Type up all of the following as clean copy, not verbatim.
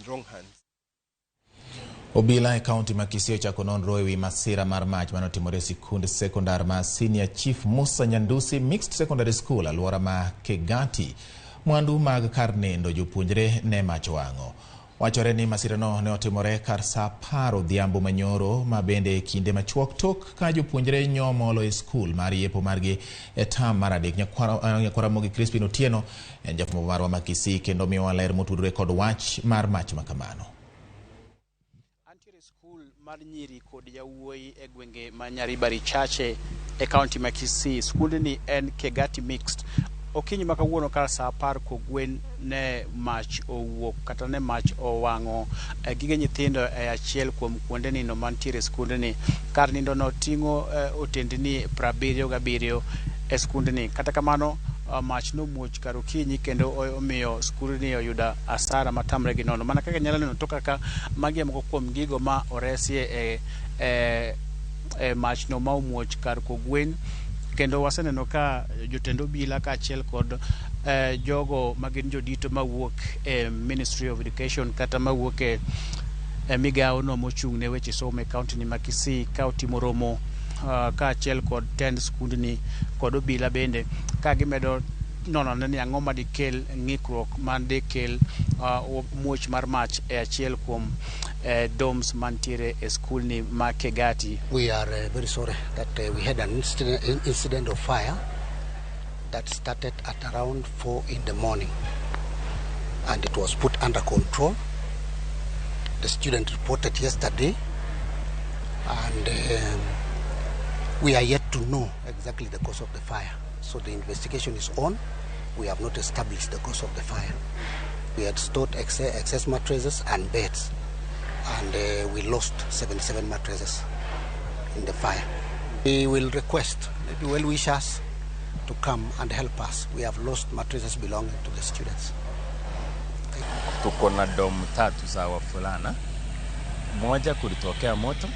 wrong hands. Obila e kaunti ma Kisii ochako nonro ewi masira mar mach manotimore e sikund sekondar ma Senior Chief Musa Nyandusi Mixed Secondary School, alwora ma Kegati. Mwandu mag kar nindo jopuonjre ne mach owang'o. Wachore ni masirano ne otimore kar saa 10 odhiambo manyoro, ma bende e kinde machuok tok ka jopuonjre nyomolo e skul mar yepo margi e tam mar adek. Nyakwara Ramogi Crispin Otieno en jafwambo marwa ma Kisii kendo miyowa ler motudore kod wach mar mach makamano. Antiere skul mar nyiri kod yawuoyi e gwenge ma Nyaribari Chache e kaunti ma Kisii. Skundni en Kegati Mixed. Okinyi ma kawuono kar saa 10 kogwen ne mach owuok kata ne mach owang'o gige nyithindo e achiel kuom kuonde nindo mantiere e skundni. Kar nindo no ting'o otendni 77 e skundni. Kata kamano, mach nomuoch kar okinyi kendo omiyo skundni oyudo asara matamre gi nono. Mana kaka inyalo neno to kaka magi e moko kuom gigo ma oresie e mach no ma omuoch kar kogwen. Kendo waseneno ka jotend obila kaachiel kod jogo magin jodito mawuok e Ministry of Education kata mawuok e migawo no mochung' ne weche somo e kaunti ni ma Kisii ka otimo romo kaachiel kod tend skundni kod obila bende ka gimedo nono ni ang'o ma dikel ng'ikruok ma dikel muoch mar mach e achiel kuom dorms mantiere e skulni ma Kegati. We are very sorry that we had an incident of fire that started at around 4 in the morning and it was put under control. The student reported yesterday and we are yet to know exactly the cause of the fire. So the investigation is on. We have not established the cause of the fire. We had stored excess mattresses and beds and we lost 77 mattresses in the fire. We will request maybe well-wishers to come and help us. We have lost mattresses belonging to the students. Tuko na dorm tatu za wavulana, moja kulitokea moto.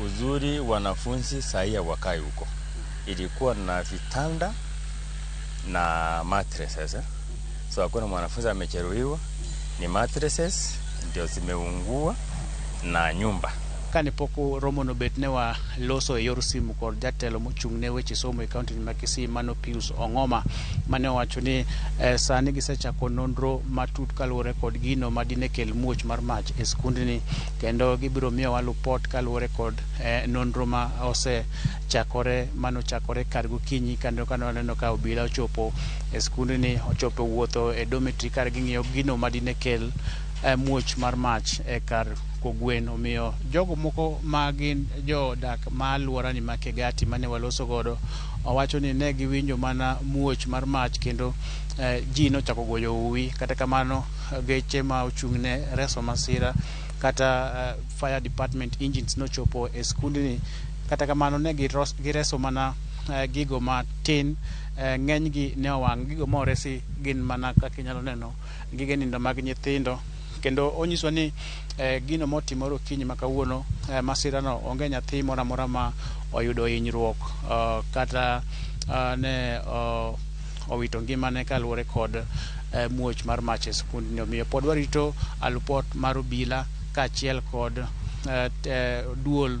Uzuri wanafunzi sahii hawakai huko, ilikuwa na vitanda na mattresses, eh. So hakuna mwanafunzi amejeruhiwa, ni mattresses ndio zimeungua na nyumba. Kane pok romono bet ne waloso e yor simu kod jatelo mochung' ne weche somo e kaunti ma Kisii, mano Pius Ong'oma, mane owacho ni sani gisechako nonro matut kaluwore kod gino madine kel muoch mar mach e skundni, kendo gibiro miyowa lupot kaluwore kod nonro ma osechakore manochakore kar gokinyi, kendo kane waneno ka obila ochopo e skundni, ochopo wuotho e dormitory kar ging'iyo gino madine kel muoch mar mach e kar kogwen. Omiyo jogo moko ma gin jodak ma alworani ma Kegati mane waloso godo owacho ni ne giwinjo mana muoch mar mach kendo ji nochako goyo uwi. Kata kamano, geche ma ochung' ne reso masira kata fire department engines nochopo e skundni. Kata kamano, ne gireso mana gigo matin, ng'enygi ne owang'. Gigo ma oresi gin mana kaka inyalo neno, gige nindo mag nyithindo. Kendo onyiswa ni gino motimore okinyi ma kawuono, masirano, onge nyathi moro amora ma oyudo hinyruok kata ne owito ngimane kaluwore kod muoch mar mach e skundni. Omiyo pod warito alupot mar obila kaachiel kod duol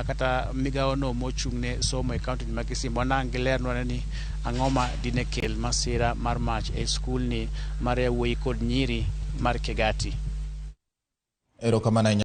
kata migawo no mochung' ne somo e kaunti ma Kisii mondo ang' gilernwa ni ang'o ma dine kel masira mar mach e skulni mar yawuoyi kod nyiri mar Kegati. Erokamano ahinya.